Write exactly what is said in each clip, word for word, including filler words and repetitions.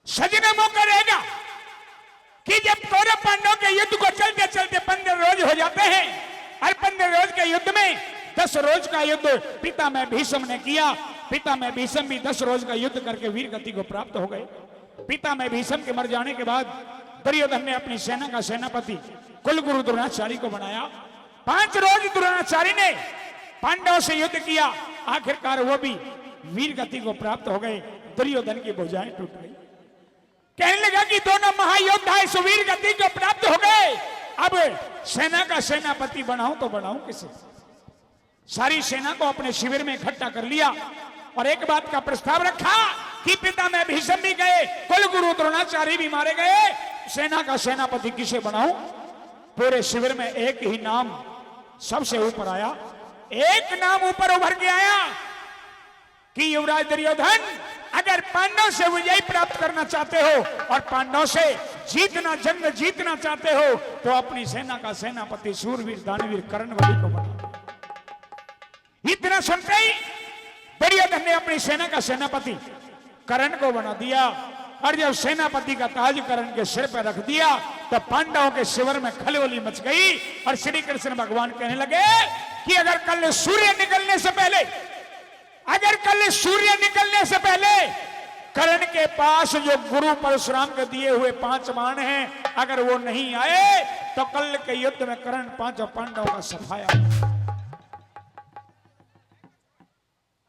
सजने मौका रहेगा कि जब कौरव पांडव के युद्ध को चलते चलते पंद्रह रोज हो जाते हैं और पंद्रह रोज के युद्ध में दस रोज का युद्ध पितामह भीष्म ने किया। पितामह भीष्म भी दस रोज का युद्ध करके वीर गति को प्राप्त हो गए। पितामह भीष्म के मर जाने के बाद दुर्योधन ने अपनी सेना का सेनापति कुलगुरु द्रोणाचार्य को बनाया। पांच रोज द्रोणाचार्य ने पांडवों से युद्ध किया, आखिरकार वो भी वीर गति को प्राप्त हो गए। दुर्योधन की भुजाएं टूट गई। कहने लगा कि दोनों महायोद्धा इस वीर गति को प्राप्त हो गए, अब सेना का सेनापति बनाऊं तो बनाऊं किसे? सारी सेना को अपने शिविर में इकट्ठा कर लिया और एक बात का प्रस्ताव रखा कि पितामह भीष्म भी गए, कुलगुरु द्रोणाचार्य भी मारे गए, सेना का सेनापति किसे बनाऊं? पूरे शिविर में एक ही नाम सबसे ऊपर आया, एक नाम ऊपर उभर के आया कि युवराज दुर्योधन, अगर पांडव से विजय प्राप्त करना चाहते हो और पांडव से जीतना, जंग जीतना चाहते हो, तो अपनी सेना का सेनापति सूरवीर दानवीर कर्ण बलि को बना दो। इतना सुनते ही दुर्योधन ने अपनी सेना का सेनापति कर्ण को बना दिया। और जब सेनापति का ताज कर्ण के सिर पर रख दिया, तो पांडवों के शिविर में खलबली मच गई। और श्री कृष्ण भगवान कहने लगे कि अगर कल सूर्य निकलने से पहले, अगर कल सूर्य निकलने से पहले कर्ण के पास जो गुरु परशुराम के दिए हुए पांच बाण हैं, अगर वो नहीं आए, तो कल के युद्ध में कर्ण पांचों पांडवों का सफाया।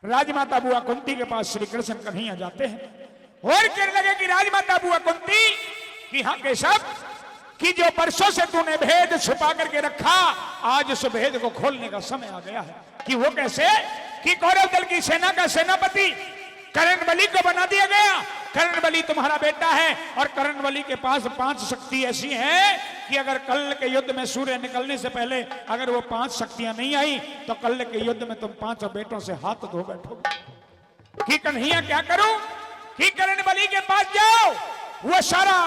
राजमाता बुआ कुंती के पास श्री कृष्ण कन्हैया जाते हैं और कहने लगे कि राजमाता बुआ कुंती, कि हाँ केशव, कि जो बरसों से तूने भेद छुपा करके रखा, आज उस भेद को खोलने का समय आ गया है। कि वो कैसे? कि कौरव दल की सेना का सेनापति कर्ण बलि को बना दिया गया। कर्ण बलि तुम्हारा बेटा है और कर्ण बलि के पास पांच शक्ति ऐसी हैं कि अगर कल के युद्ध में सूर्य निकलने से पहले अगर वो पांच शक्तियां नहीं आई, तो कल के युद्ध में तुम पांचों बेटों से हाथ धो बैठोगे। कि कन्हैया क्या करूं? कि कर्ण बलि के पास जाओ, वो सारा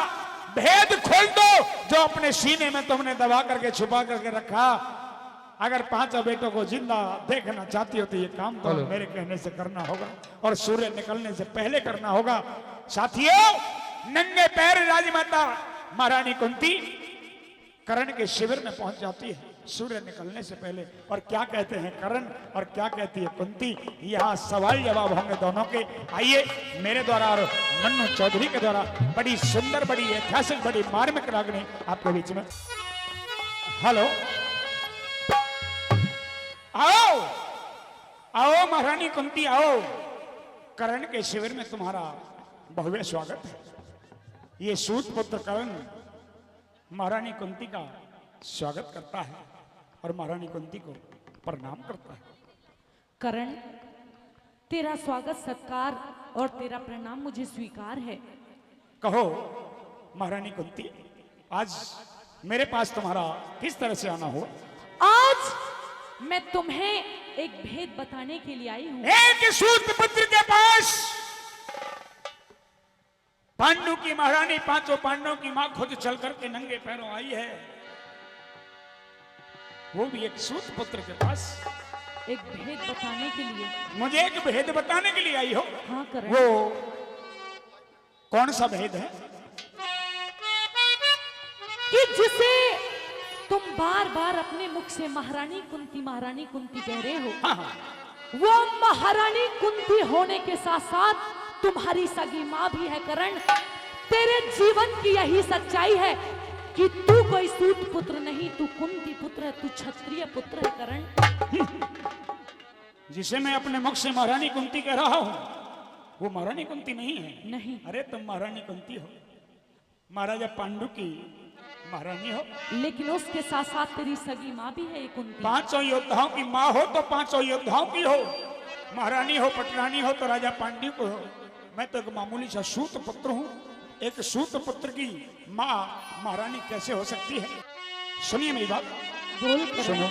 भेद खोल दो जो अपने सीने में तुमने दबा करके, छुपा करके रखा। अगर पांचों बेटों को जिंदा देखना चाहती हो तो ये काम तो हेलो। मेरे कहने से करना होगा और सूर्य निकलने से पहले करना होगा। साथियों, नंगे पैर राजमाता महारानी कुंती कर्ण के शिविर में पहुंच जाती है सूर्य निकलने से पहले। और क्या कहते हैं कर्ण और क्या कहती है कुंती, यहाँ सवाल जवाब होंगे दोनों के। आइए, मेरे द्वारा और मन्नू चौधरी के द्वारा बड़ी सुंदर, बड़ी ऐतिहासिक, बड़ी मार्मिक रागनी आपके बीच में। हेलो, आओ, आओ महारानी कुंती, आओ। कर्ण के शिविर में तुम्हारा भव्य स्वागत है। ये सूत पुत्र कर्ण महारानी कुंती का स्वागत करता है और महारानी कुंती को प्रणाम करता है। कर्ण, तेरा स्वागत सत्कार और तेरा प्रणाम मुझे स्वीकार है। कहो महारानी कुंती, आज मेरे पास तुम्हारा किस तरह से आना हुआ? आज मैं तुम्हें एक भेद बताने के लिए आई हूँ। एक सूत पुत्र के पास पांडु की महारानी, पांचों पांडवों की मां खुद चल करके नंगे पैरों आई है, वो भी एक सूत पुत्र के पास। एक भेद बताने के लिए। मुझे एक भेद बताने के लिए आई हो। हाँ करण। वो कौन सा भेद है? कि जिसे तुम बार बार अपने मुख से महारानी कुंती, महारानी कुंती कह रहे हो। हाँ, हाँ। वो महारानी कुंती होने के साथ साथ तुम्हारी सगी माँ भी है करण। तेरे जीवन की यही सच्चाई है कि तू कोई सूत पुत्र नहीं, तू कुंती पुत्र है, तू क्षत्रिय पुत्र है करण। जिसे मैं अपने मुख से महारानी कुंती कह रहा हूँ, वो महारानी कुंती नहीं है। नहीं। अरे, तुम महारानी कुंती हो। महाराजा पांडु की महारानी हो। लेकिन उसके साथ साथ तेरी सगी माँ भी है एक उनकी। पांचों योद्धाओं की माँ हो तो पांचों योद्धाओं की हो, महारानी हो, पटरानी हो तो राजा पांडु को हो। मैं तो एक मामूली सा सूत पुत्र हूँ। एक सूत पुत्र की माँ महारानी कैसे हो सकती है? सुनिए मेरी बात। बोल करण। सुनो।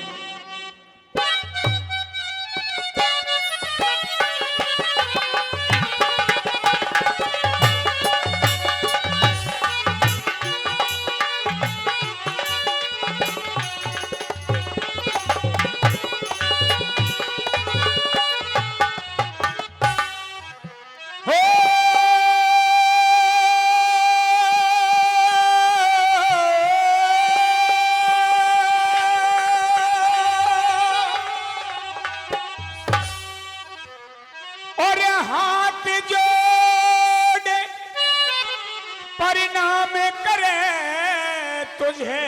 नाम करे तुझे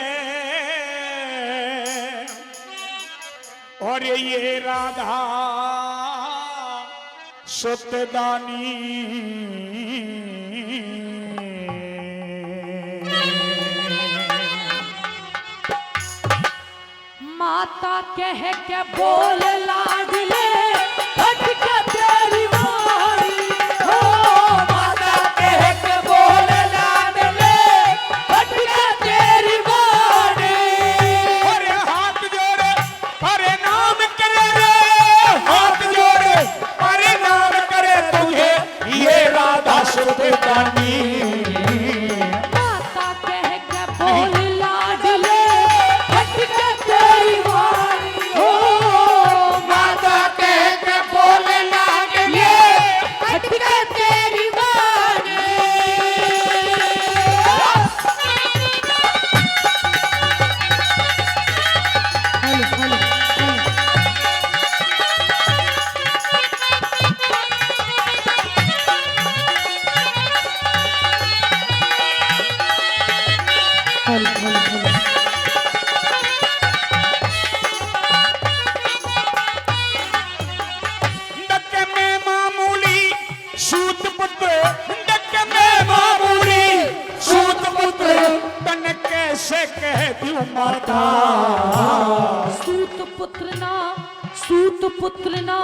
और ये राधा सुतदानी। माता कह के बोल लाडले, फट के तेरी मारी। ओ माता कह के बोल लाडले, फट के तेरी मारी। अरे हाथ जोड़, अरे नाम करे रे, हाथ जोड़, अरे नाम करे तुझे ये राधा सुतदानी। माता कह के बोल लाडले, फट के तेरी वाणी। ओ माता कह के बोल लाडले, फट के तेरी वाणी। Hello, hello, hello. Hello, hello, hello. डक में मामूली सूत पुत्र, डक में मामूली सूत पुत्र, तन कैसे कह दूं माता। सूत पुत्र ना, सूत पुत्र ना,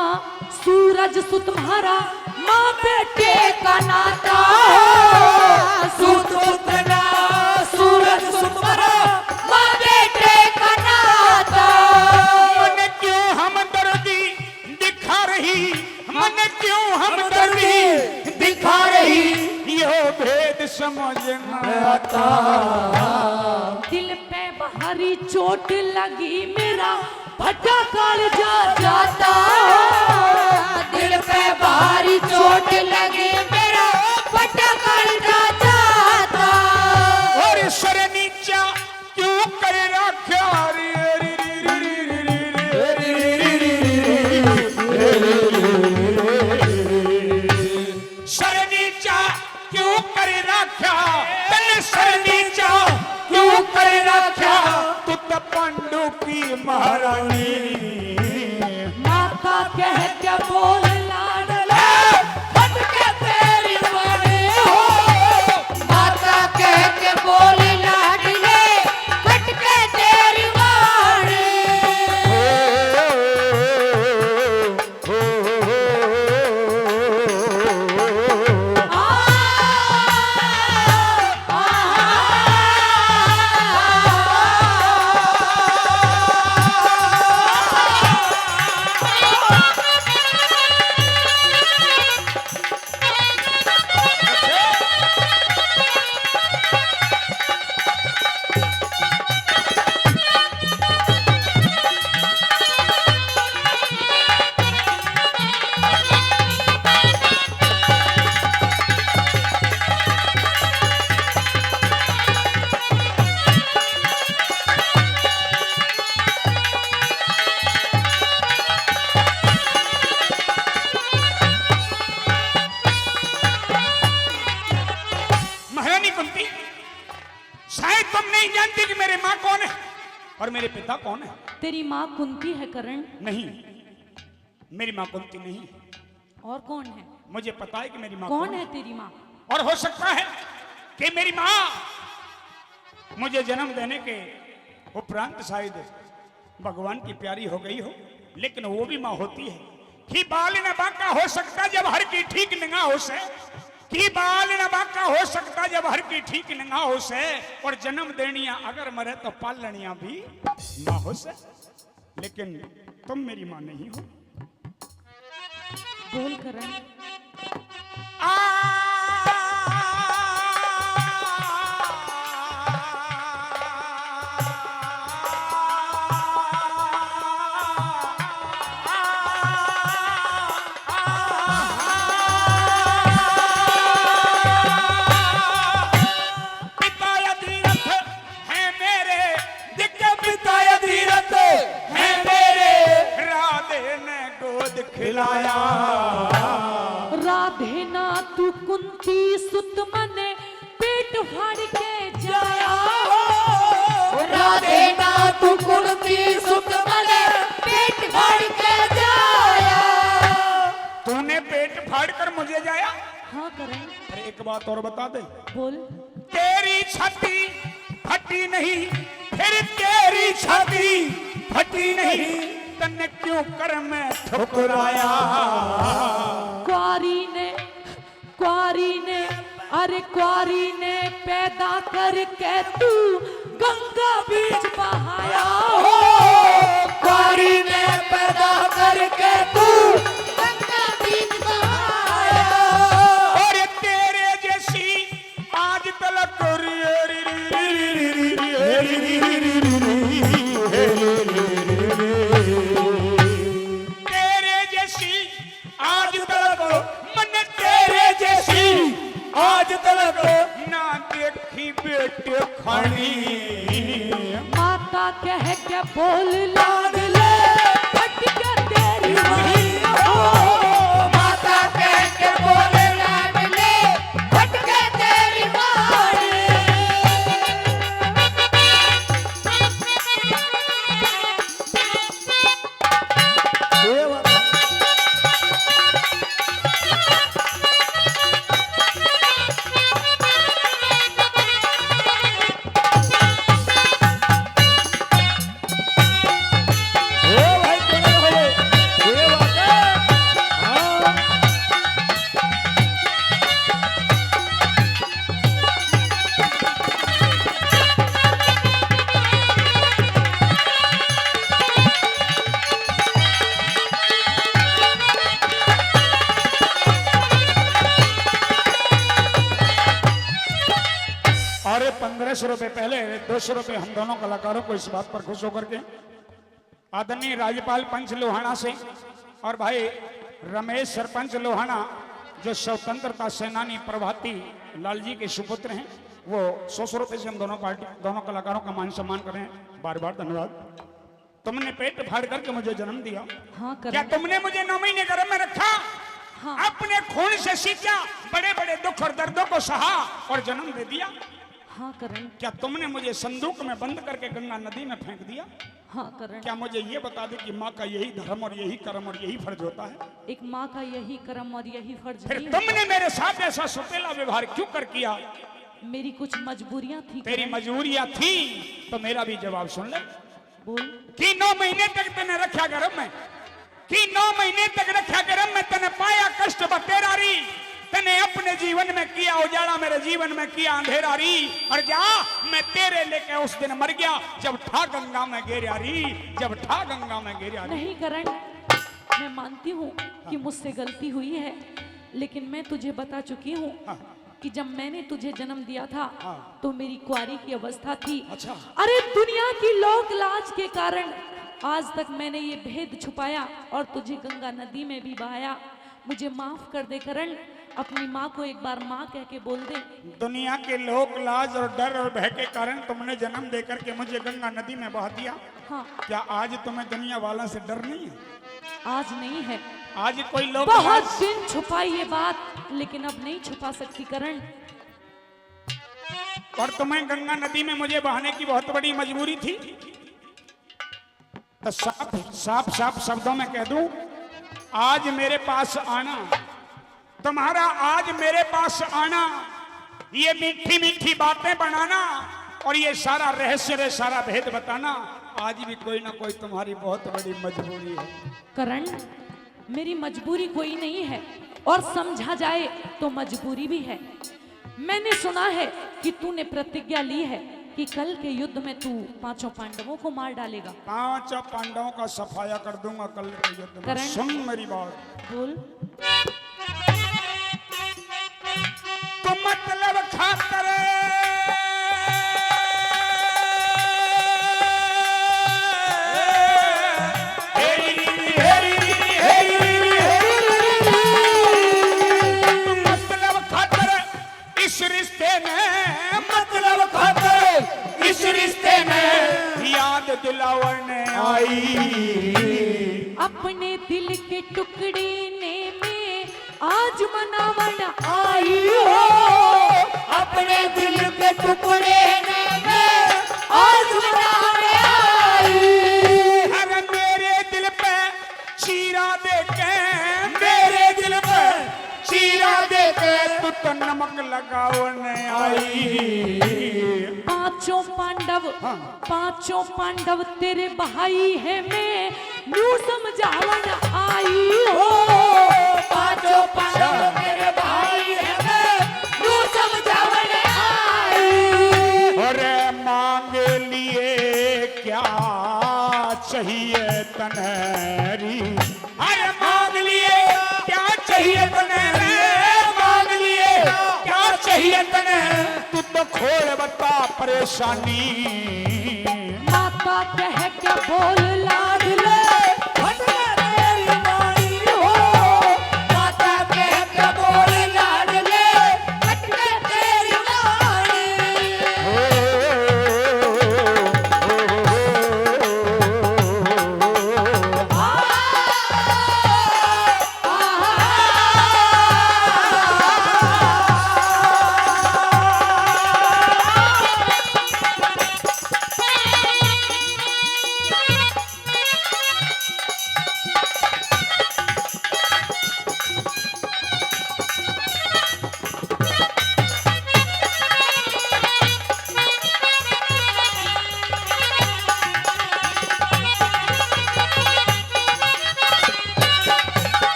सूरज सुत म्हारा, माँ बेटे का नाता। सूत पुत्र ना, सूरज सुत म्हारा, माँ बेटे का नाता। मन क्यों हमदर्दी दिखा रही, मन क्यों हमदर्दी दिखा रही, यो भेद समझ न आता। दिल पे भारी चोट लगी मेरा, फटा कालजा जाता। दिल पे भारी चोट लगी मेरा, फटा कालजा जाता। और सर नीचा क्यों कर रखा रे, रे, रे, रे, रे, रे, रे, रे, रे, रे, रे, रे, रे, रे। सर नीचा क्यों कर रखा, तन सर नीचा क्यों कर रखा, तू तो पांडु की महारानी। माता कह के बोल लाडले, फट के तेरी वाणी हो। माता कह के बोल लाडले, फट के तेरी वाणी। महारानी कुंती, शायद तुम नहीं जानती कि मेरी माँ कौन है और मेरे पिता कौन है। तेरी माँ कुंती है करण। नहीं, मेरी माँ कुंती नहीं। और कौन है? मुझे पता है कि मेरी माँ कौन कौन है। है तेरी माँ? और हो सकता है कि मेरी माँ मुझे जन्म देने के उपरांत शायद भगवान की प्यारी हो गई हो, लेकिन वो भी माँ होती है। की बाल न बांका हो सकता जब हर की ठीक नंगा हो से, की बाल न बांका हो सकता जब हर की ठीक नंगा हो से, और जन्म देनिया अगर मरे तो पालनिया भी माँ हो से, लेकिन तुम मेरी माँ नहीं हो। बोल करण। आ, पिता अधीरथ है मेरे, दिक पिता अधीरथ है मेरे, राधे ने गोद खिलाया। राधे ना तू कुंती सुत मने पेट फाड़ के जाया हो। राधे ना तू कुणती सुत मने पेट फाड़ के जाया। तूने पेट फाड़ कर मुझे जाया? हाँ करण। अरे एक बात और बता दे। बोल। तेरी छाती फटी नहीं, फिर तेरी छाती फटी नहीं, तन्ने क्यों कर मैं ठुकराया? कुआरी ने, कुआरी ने, अरे कुआरी ने पैदा करके तू गंगा बीच बहाया। ओ, कुआरी ने पैदा करके तू गंगा बीच बहाया। और तेरे जैसी आज तलक तेरे जैसी आज तलक, मन तेरे जैसी आज तलक ना देखी बेटे खानी। माता कह के बोल लाडले, फट के तेरी माँ। माता कह के बोल लाडले, फट के तेरी माँ। और पन्द्रह सौ रुपए पहले, दो सौ रुपए हम दोनों कलाकारों को इस बात पर खुश होकर के आदरणीय राजपाल पंच लोहाना से और भाई रमेश सरपंच लोहाना, जो स्वतंत्रता सेनानी प्रभाती लाल जी के सुपुत्र हैं, वो सौ सौ रुपए से हम दोनों पार्टी, दोनों कलाकारों का मान सम्मान कर रहे हैं। बार बार धन्यवाद। तुमने पेट फाड़ करके मुझे जन्म दिया। हाँ, करण। क्या तुमने मुझे नौ महीने गर्भ में रखा? हाँ। अपने खून से सींचा, बड़े बड़े दुख और दर्दों को सहा और जन्म दे दिया। हाँ, करण। क्या तुमने मुझे संदूक में बंद करके गंगा नदी में फेंक दिया? हाँ, करण। क्या मुझे ये बता दे कि माँ का यही धर्म और यही कर्म और यही फर्ज होता है? एक माँ का यही कर्म और यही फर्ज फिर नहीं तुमने होता? मेरे साथ ऐसा सुपेला व्यवहार क्यों कर किया? मेरी कुछ मजबूरियां थी, तेरी करण। मजबूरियां थी तो मेरा भी जवाब सुन ले। बोल। कि नौ महीने तक तने रखा गर्भ में, कि नौ महीने तक रखा गर्भ में, तने पाया कष्ट बतेरा री, तने अपने जीवन में किया उजाला, मेरे जीवन में किया अंधेरा री। और जा, मैं तेरे लेके उस दिन मर गया जब ठा गंगा में गिरा री, जब ठा गंगा में गिरा री। नहीं करण, मैं मानती हूँ कि मुझसे गलती हुई है, लेकिन मैं तुझे बता चुकी हूँ। हाँ। कि जब मैंने तुझे जन्म दिया था, हाँ। तो मेरी कुंवारी की अवस्था थी। अच्छा। अरे, दुनिया की लोक लाज के कारण आज तक मैंने ये भेद छुपाया और तुझे गंगा नदी में भी बहाया। मुझे माफ कर दे करण, अपनी माँ को एक बार माँ कह के बोल दे। दुनिया के लोक लाज और डर और भय के कारण तुमने जन्म दे करके मुझे गंगा नदी में बहा दिया। हाँ। क्या आज तुम्हें दुनिया वालों से डर नहीं है? आज नहीं है। आज कोई लोक बहुत लाज दिन छुपाई ये बात, लेकिन अब नहीं छुपा सकती करण। और तुम्हें गंगा नदी में मुझे बहाने की बहुत बड़ी मजबूरी थी। तो साफ, साफ, साफ शब्दों में कह दूं, आज मेरे पास आना, तुम्हारा आज मेरे पास आना, ये मीठी मीठी बातें बनाना और ये सारा रहस्य रे सारा भेद बताना, आज भी कोई ना कोई तुम्हारी बहुत बड़ी मजबूरी है। करण, मेरी मजबूरी कोई नहीं है और समझा जाए तो मजबूरी भी है। मैंने सुना है कि तूने प्रतिज्ञा ली है कि कल के युद्ध में तू पांचों पांडवों को मार डालेगा। पांचों पांडवों का सफाया कर दूंगा कल के युद्ध में। करण। सुन मेरी बात। बोल। तो मतलब खातर मतलब खातर इस रिश्ते ने, मतलब खातर इस रिश्ते ने याद दिलावन आई। अपने दिल के टुकड़े ने मैं आज मनावन आई हो। अपने दिल गावन आई। पांचों पांडव, हाँ। पांचों पांडव तेरे भाई है, मैं न्यू समझावन आई हो। पांचों पांडव तेरे भाई है, मैं न्यू समझावन आई। अरे मांग लिए क्या चाहिए तन्हें री, अरे मांग लिए क्या चाहिए तन्हें रे, मांग लिए क्या चाहिए तन्हें, तू तो खोल बता परेशानी। माता कह के बोल लाडले, भटके तेरी माई हो। माता कह के बोल लाडले, भटके तेरी माई।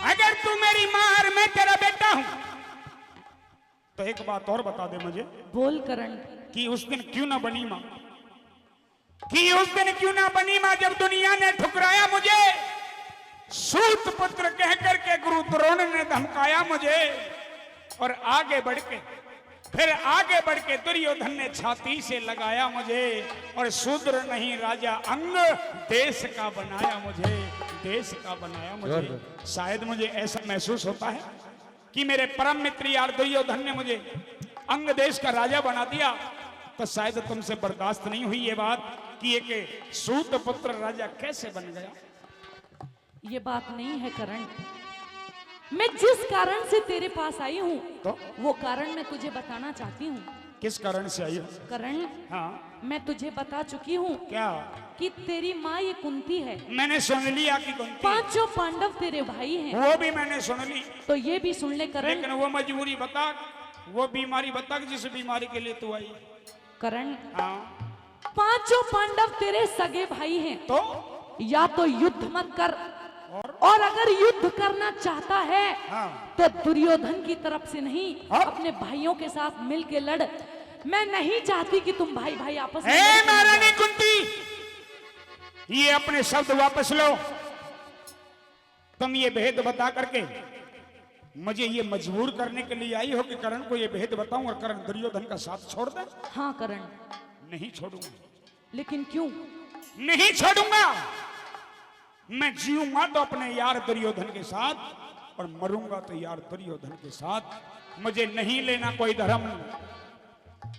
अगर तू मेरी माँ और मैं तेरा बेटा हूँ, तो एक बात और बता दे मुझे। बोल करण। कि उस दिन क्यों ना बनी माँ, कि उस दिन क्यों ना बनी माँ, जब दुनिया ने ठुकराया मुझे, सूत पुत्र कह करके गुरु द्रोण ने धमकाया मुझे, और आगे बढ़ के, फिर आगे बढ़ के दुर्योधन ने छाती से लगाया मुझे, और शूद्र नहीं राजा अंग देश का बनाया मुझे, देश का बनाया मुझे। शायद मुझे ऐसा महसूस होता है कि मेरे परम मित्र यार दुर्योधन ने मुझे अंग देश का राजा बना दिया, तो शायद तुमसे बर्दाश्त नहीं हुई ये बात कि एक सूत पुत्र राजा कैसे बन गया। ये बात नहीं है करण। मैं जिस कारण से तेरे पास आई हूँ, तो? वो कारण मैं तुझे बताना चाहती हूँ। किस कारण से आई हो? करण, हाँ। मैं तुझे बता चुकी हूँ। क्या? कि तेरी माँ ये कुंती है। मैंने सुन लिया कि कुंती। पांचों पांडव तेरे भाई हैं। वो भी मैंने सुन ली। तो ये भी सुन ले करण। लेकिन वो मजबूरी बता, वो बीमारी बता कि जिस बीमारी के लिए तू आई। करण, हाँ। पांचों पांडव तेरे सगे भाई हैं। तो? या तो युद्ध मत कर, और? और अगर युद्ध करना चाहता है, हाँ। तो दुर्योधन की तरफ से नहीं, हाँ? अपने भाइयों के साथ मिल के लड़। मैं नहीं चाहती कि तुम भाई भाई आपस में ए लड़ो। महारानी कुंती, ये अपने शब्द वापस लो। तुम ये भेद बता करके मुझे ये मजबूर करने के लिए आई हो कि करण को ये भेद बताऊं और करण दुर्योधन का साथ छोड़ दे? हाँ करण। नहीं छोड़ूंगा। लेकिन क्यों? नहीं छोड़ूंगा। मैं जीऊंगा तो अपने यार दुर्योधन के साथ और मरूंगा तो यार दुर्योधन के साथ। मुझे नहीं लेना कोई धर्म।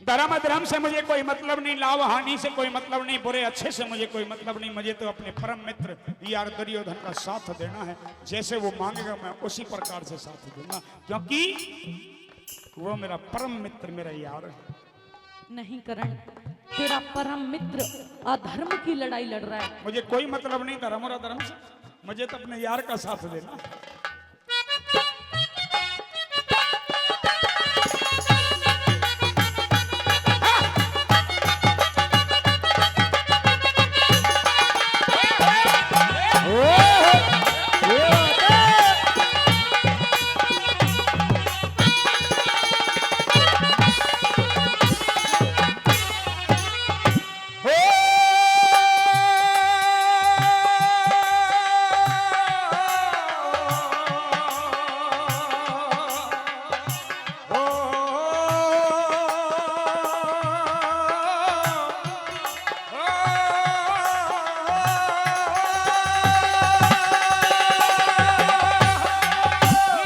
धर्म अधर्म से मुझे कोई मतलब नहीं, लाभ हानि से कोई मतलब नहीं, बुरे अच्छे से मुझे कोई मतलब नहीं। मुझे तो अपने परम मित्र यार दुर्योधन का साथ देना है। जैसे वो मांगेगा मैं उसी प्रकार से साथ दूंगा, क्योंकि वो मेरा परम मित्र, मेरा यार है। नहीं करण, तेरा परम मित्र अधर्म की लड़ाई लड़ रहा है। मुझे कोई मतलब नहीं धर्म और अधर्म से, मुझे तो अपने यार का साथ देना है।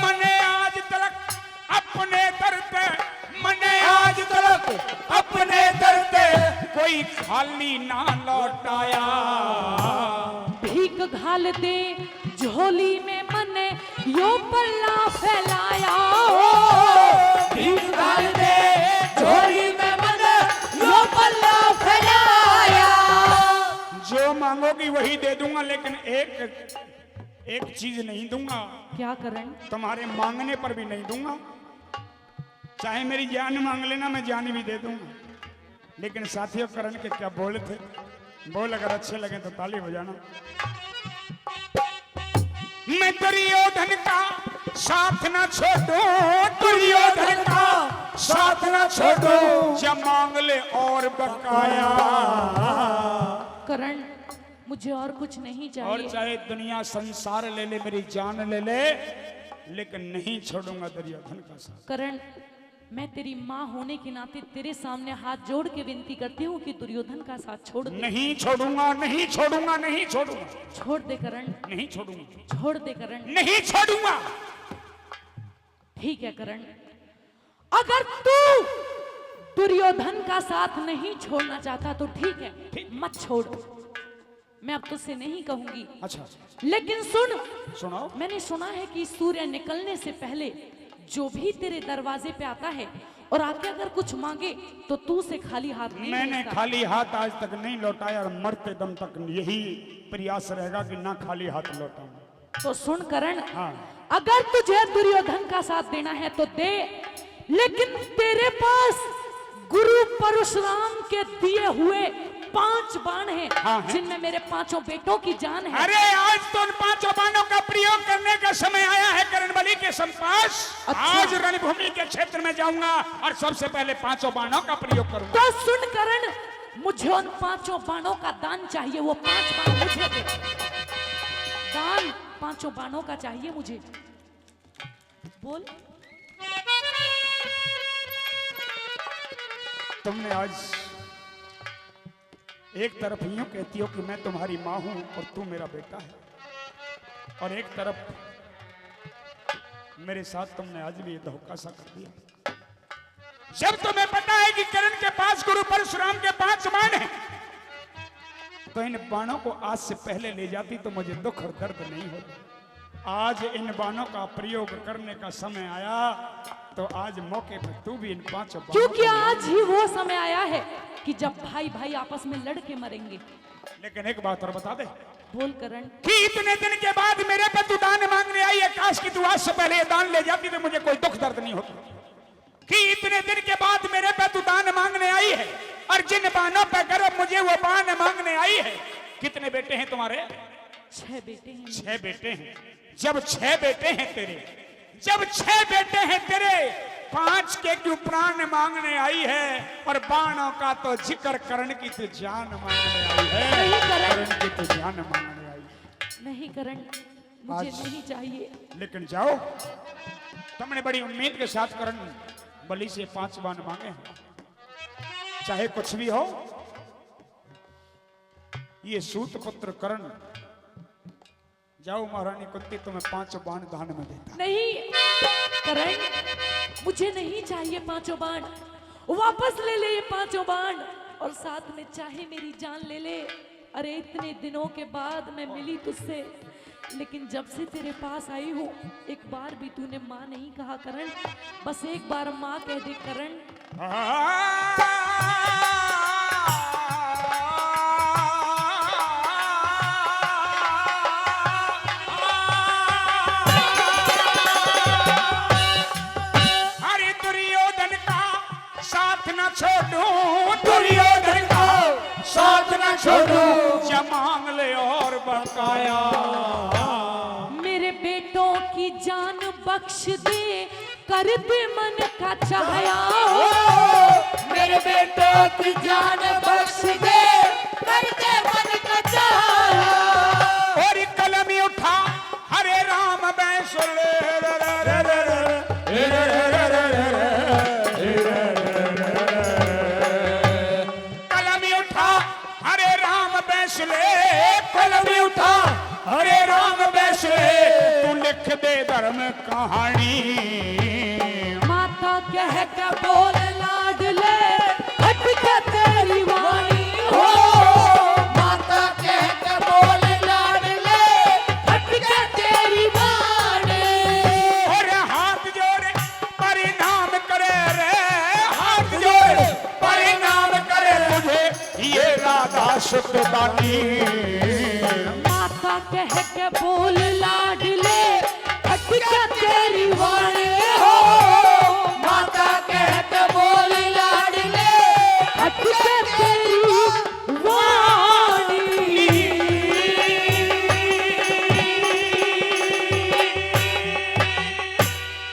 मने आज तलक अपने दर पे, मने आज तलक अपने दर पे कोई खाली ना लौटाया। भीख घाल दे झोली में ने यो पल्ला फैलाया। ओ, भीख डाल दे झोली में मन यो पल्ला फैलाया। जो मांगोगी वही दे दूंगा, लेकिन एक, एक चीज नहीं दूंगा। क्या करण? तुम्हारे मांगने पर भी नहीं दूंगा। चाहे मेरी जान मांग लेना, मैं जान भी दे दूंगा। लेकिन साथियों, करण के क्या बोल थे? बोल अगर अच्छे लगे तो ताली बजाना। मैं दुर्योधन का साथ ना छोड़ूं, दुर्योधन का साथ ना छोड़ूं, या मांग ले और बकाया। करण, मुझे और कुछ नहीं चाहिए। और चाहे दुनिया संसार ले ले, मेरी जान ले ले, लेकिन नहीं छोड़ूंगा दुर्योधन का साथ। करण, मैं तेरी माँ होने के नाते तेरे सामने हाथ जोड़ के विनती करती हूँ कि दुर्योधन का साथ छोड़ दे। नहीं छोड़ूंगा, नहीं छोड़ूंगा, नहीं छोड़ूंगा। छोड़ दे करण। नहीं छोड़ूंगा। छोड़ दे करण। नहीं छोड़ूंगा। ठीक है करण, अगर तू दुर्योधन का साथ नहीं छोड़ना चाहता तो ठीक है, ठीक। मत छोड़। मैं अब तुझसे नहीं कहूंगी। अच्छा। लेकिन सुन, सुनाओ। मैंने सुना है कि सूर्य निकलने से पहले जो भी तेरे दरवाजे पे आता है और आके अगर कुछ मांगे तो तू उसे खाली हाथ नहीं मैंने भेजता। खाली हाथ आज तक नहीं लौटाया और मरते दम तक यही प्रयास रहेगा कि ना खाली हाथ लौटाऊं। तो सुन करण, हाँ। अगर तुझे दुर्योधन का साथ देना है तो दे, लेकिन तेरे पास गुरु परशुराम के दिए हुए पांच बाण हैं, हाँ, हैं। जिनमें मेरे पांचों बेटों की जान है। अरे, आज तो उन पांचों बाणों का प्रयोग करने का समय आया है, करण बलि के संपास। अच्छा। आज रणभूमि के क्षेत्र में जाऊंगा और सबसे पहले पांचों बाणों का प्रयोग करूंगा। तो सुन करण, मुझे उन पांचों बाणों का दान चाहिए, वो पांच बाण मुझे दे। दान पांचों बाणों का चाहिए मुझे। बोल। तुमने आज एक तरफ यूं कहती हो कि मैं तुम्हारी माँ हूं और तू मेरा बेटा है, और एक तरफ मेरे साथ तुमने आज भी ये धोखा सा कर दिया। जब तुम्हें पता है कि करण के पास गुरु परशुराम के पांच बाण हैं, तो इन बाणों को आज से पहले ले जाती तो मुझे दुख और दर्द नहीं होता। आज इन बाणों का प्रयोग करने का समय आया, तो आज मौके पर तू भी इन पांचों बाणों क्योंकि को आज ही वो समय आया है कि जब भाई भाई आपस में लड़ के मरेंगे। लेकिन एक बात और बता दे। बोल करण। कि इतने दिन के बाद मेरे पे तू दान मांगने आई है, काश कि तू आज से पहले ये दान ले जाती तो मुझे कोई दुख दर्द नहीं होता। कि इतने दिन के बाद मेरे पे तू दान मांगने आई है, और जिन बाणों पे गर्व मुझे वो बाण मांगने आई है। कितने बेटे हैं तुम्हारे? छह बेटे हैं। छह बेटे हैं। जब छह बेटे हैं तेरे, जब छह बेटे हैं तेरे, पांच के क्यों प्राण मांगने आई है, और बाणों का तो जिक्र करण की तू जान मांगने आई है। नहीं करण। करण की तू जान मांगने आई है। नहीं करण, मुझे आज नहीं चाहिए। लेकिन जाओ, तुमने बड़ी उम्मीद के साथ करण बलि से पांच बाण मांगे हैं, चाहे कुछ भी हो, ये सूत पुत्र करण, जाओ महारानी कुंती, तुम्हें पांचों बाण दान में देता। नहीं करण, मुझे नहीं चाहिए पांचों बाण, वापस ले ले ये पांचों बाण, और साथ में चाहे मेरी जान ले ले। अरे, इतने दिनों के बाद मैं मिली तुझसे, लेकिन जब से तेरे पास आई हूँ, एक बार भी तूने माँ नहीं कहा करण। बस एक बार माँ कह दे करण। अरे दुर्योधन का साथ ना छोड़ूं, दुर्योधन का साथ ना छोड़ूं, या मांग ले और बकाया। मेरे बेटों की जान बख्श दे, कर दे मन का चाहया। ओ, मेरे बेटों की जान बख्श दे, कर दे मन का चाहया। और कलम उठा, हरे राम बैसले। कलम उठा, हरे राम बैसले, कलम उठा, हरे राम बैसले, तू लिख दे धर्म कहानी। माता कह के बोल लाडले, हट के तेरी वाणी हो। माता कह के बोल लाडले, हट के तेरी वाणी। माता कह के बोल ला।